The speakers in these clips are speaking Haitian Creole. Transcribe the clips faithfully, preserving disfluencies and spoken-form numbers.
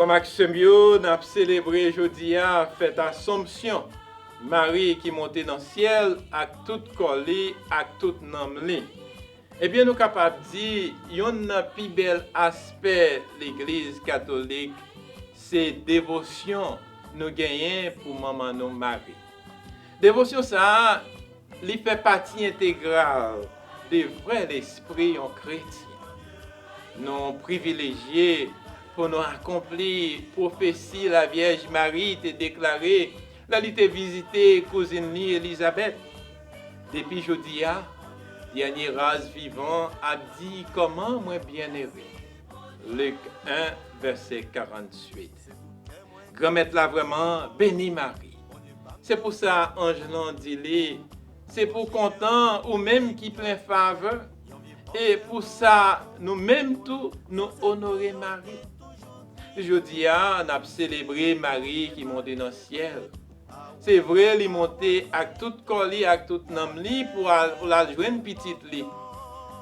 Frè m ak sè m yo, n ap selebre jodi a fèt Asonpsyon, Mari ki monte nan syèl ak tout kò li, ak tout nanm li. Ebyen, nou kapab di, yonn nan pi bèl aspè Legliz Katolik, se devosyon nou genyen pou manman nou Mari. Devosyon sa a, li fè pati entegral de vrè lespri yon kretyen. Nou privilejye pou nou akonpli pwofesi Lavyèj Mari te deklare lè li te vizite kouzin li Elizabèt. Depi jodi a, dènye ras vivan ap di kòman mwen byennere. Lik en, vèsè karanntuit. Granmèt la vrèman beni Mari. Se pou sa anj lan di li, se pou kontan ou menm ki plen favè. E pou sa, nou menm tou, nou onore Mari. Jodi a, n ap selebre Mari ki monte nan syèl. Se vre, li monte ak tout kò li, ak tout nanm li pou al, pou l al jwenn pitit li.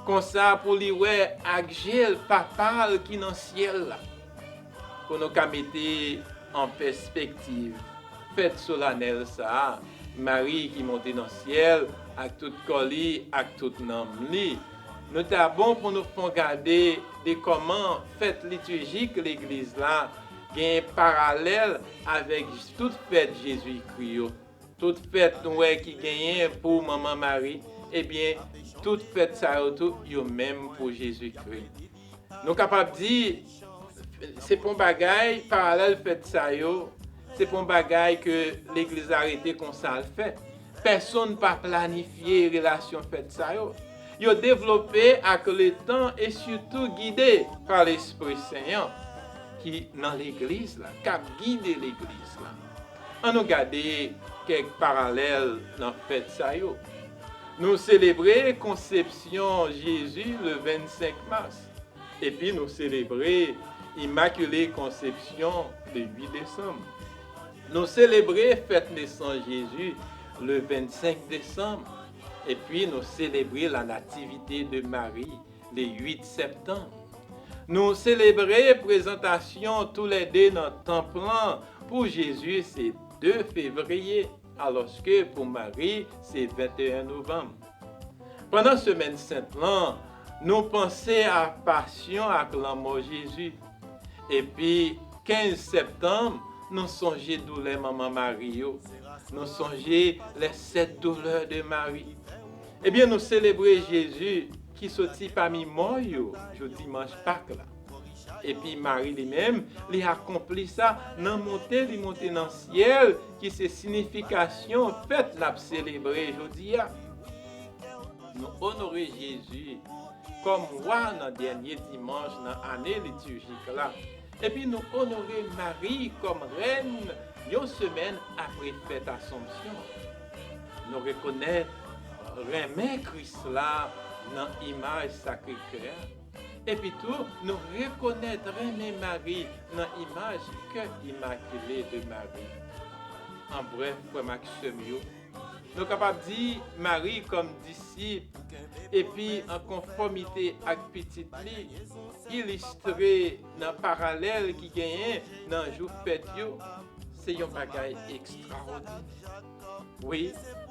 Konsa, pou li wè ak je l Papa l ki nan syèl la. Pou nou ka mete an pèspektiv fèt solanèl sa a, Mari ki monte nan syèl ak tout kò li, ak tout nanm li. Nou ta bon pou nou fon gade de kòman fèt litijik Legliz la gen paralèl avèk tout fèt Jezikri yo. Tout fèt nou wè ki genyen pou Manman Mari, ebyen, tout fèt sa yo tou, yo menm pou Jezikri. Nou kapab di, se pa yon bagay, paralèl fèt sa yo, se pa yon bagay ke Legliz la rete konsa l fèt. Pèsonn pa planifye relasyon fèt sa yo. Yo devlope ak letan e sitou gide pa Lespri Sen an ki nan Legliz la, k ap gide Legliz la. Ann nou gade kèk paralèl nan fèt sa yo. Nou selebre konsepsyon Jezi le vennsenk mas. Epi nou selebre Imakile Konsepsyon le uit desanm. Nou selebre fèt nesans Jezi le vennsenk desanm. Epi nou selebre la Nativite de Mari le uit septanm. Nou selebre prezantasyon toulède nan tanp lan. Pou Jezi, se de fevriye, alòske pou Mari, se venteyen novanm. Pandan semèn sent lan, nou panse a pasyon ak lanmò Jezi. Epi, kenz septanm, nou sonje doulè Manman Mari yo. Nou sonje les sept douleurs de Marie. Ebyen, nou selebre Jezi ki soti pami mò yo jou dimanch Pak la. Epi Mari li menm, li akonpli sa nan monte li monte nan syèl, ki se siyifikasyon fèt n ap selebre jodi a. Nou onore Jezi kòm wa nan dènye dimanch nan ane litijik la. Epi nou onore Mari kòm rèn yon semèn apre fèt Asonpsyon. Nou rekonèt renmen Kris la nan imaj Sakre Kè a. Epi tou, nou rekonèt renmen Mari nan imaj Kè Imakile de Mari. An brèf, frè m ak sè m yo, nou kapab di Mari kòm disip, epi an konfòmite ak pitit li, ilistre nan paralèl ki genyen nan jou fèt yo, se yon bagay ekstraòdinè. Wi,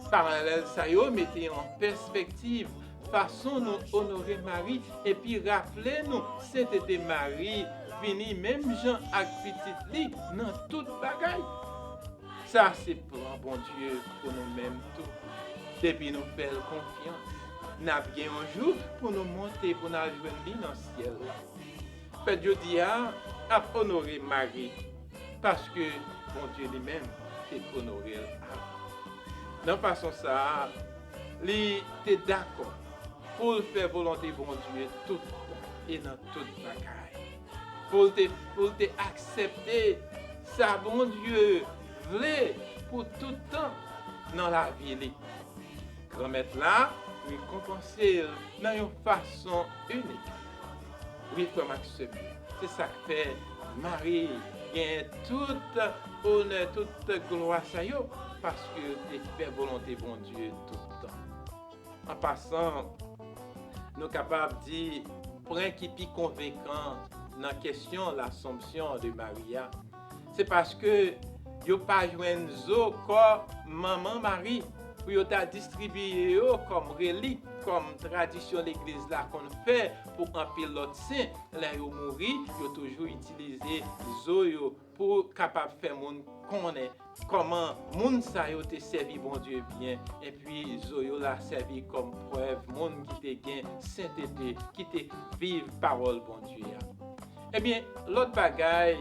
paralèl sa yo mete an pèspektiv fason nou onore Mari epi raple nou Sentete Mari vini menm jan ak pitit li nan tout bagay. Sa se plan Bondye pou nou menm tou. Depi nou fè l konfyans, n ap gen yon jou pou nou monte pou n al jwenn li nan syèl la. Fèt jodi a ap onore Mari, paske Bondye li menm te onore l avan. Nan fason sa a, li te dakò pou l fè volonte Bondye tout tan e nan tout bagay. Pou l te, pou l te aksepte sa Bondye vle pou tout tan nan lavi li. Granmèt la rekonpanse l nan yon fason inik. Wi, frè m ak sè m yo, se sa k fè Mari genyen tout onè, tout glwa sa yo, paske l te fè volonte Bondye tout tan. An pasan, nou kapab di pwen ki pi konvenkan nan kesyon L'Assomption de Marie a. Se paske yo pa jwenn zo kò manman Mari pou yo ta distribiye yo kòm relik, kòm tradisyon legliz la konn fè pou anpil lòt sen. Lè yo mouri, yo toujou itilize zo yo pou kapab fè moun konnen kòman moun sa yo te sèvi Bondye byen, epi zo yo la sèvi kòm prèv moun ki te gen sentete, ki te viv pawòl Bondye a. Ebyen, lòt bagay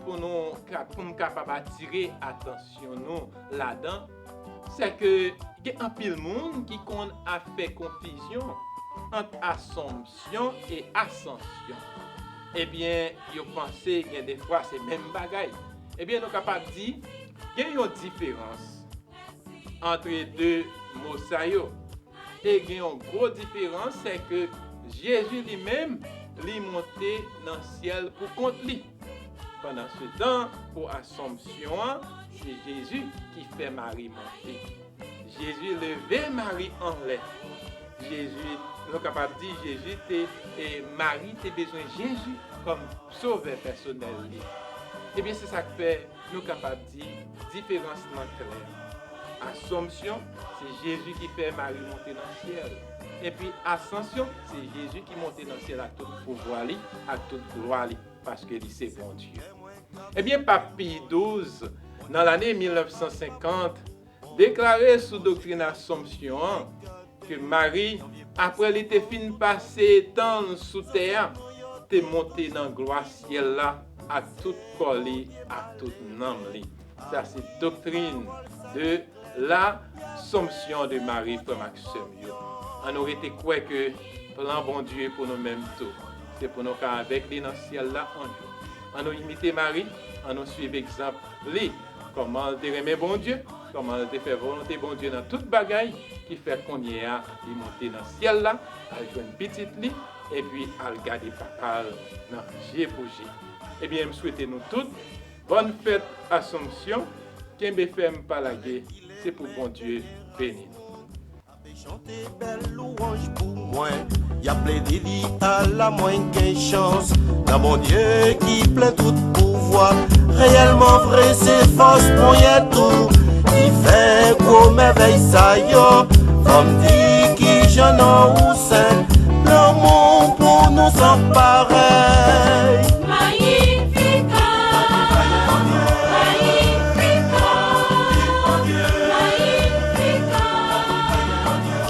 pou nou ka- pou m kapab atire atansyon nou ladan, se ke gen anpil moun ki konn ap fè konfizyon ant Asonmsyon e Asansyon. Ebyen, yo panse gen de fwa se menm bagay. Ebyen, nou kapab di, gen yon diferans ant de mo sa yo. E gen yon gwo diferans, se ke Jezi li menm, li monte nan syèl pou kont li. Pandansetan, pou Asonmsyon an, se Jezi ki fè Mari monte. Jezi leve Mari anlè. Jezi, nou kapab di, Jezi te, e Mari te bezwen Jezi kòm sovè pèsonèl li. Ebyen, se sa k fè nou kapab di diferans lan klè. Asonmsyon, se Jezi ki fè Mari monte nan syèl. Epi Asansyon, se Jezi ki monte nan syèl ak tout pouvwa li, ak tout glwa li, paske li se Bondye. Ebyen, Pap Piy douz, nan lane mil nèf san senkant, deklare sou doktrin Asonmsyon an ke Mari, apre li te fin pase tan l sou tè a, te monte nan glwa syèl la ak tout kò li, ak tout nanm li. Sa se doktrin de l'Assomption de Marie, frè m ak sè m yo. Ann nou rete kwè ke plan Bondye pou nou menm tou, se pou nou ka avèk li nan syèl la yon jou. Ann nou imite Mari, ann nou suiv egzanp li, kòman l te renmen Bondye, kòman l te fè volonte Bondye nan tout bagay, ki fè kounye a li monte nan syèl la, al jwenn pitit li, epi al gade papa l nan je pou je. Ebyen, m swete nou tout bòn fèt Asonmsyon, kenbe fèm, pa lage, se pou Bondye beni nou. Chante bèl louwanj pou mwen, y ap plede li ala mwen gen chans. Nan Bondye ki plen tout pouvwa, reyèlman vre se fòs mwen yè tou, ki fè gwo mèvèy sa yo. Fò m di ki jan non ou sen, lanmou pou nou san parèy.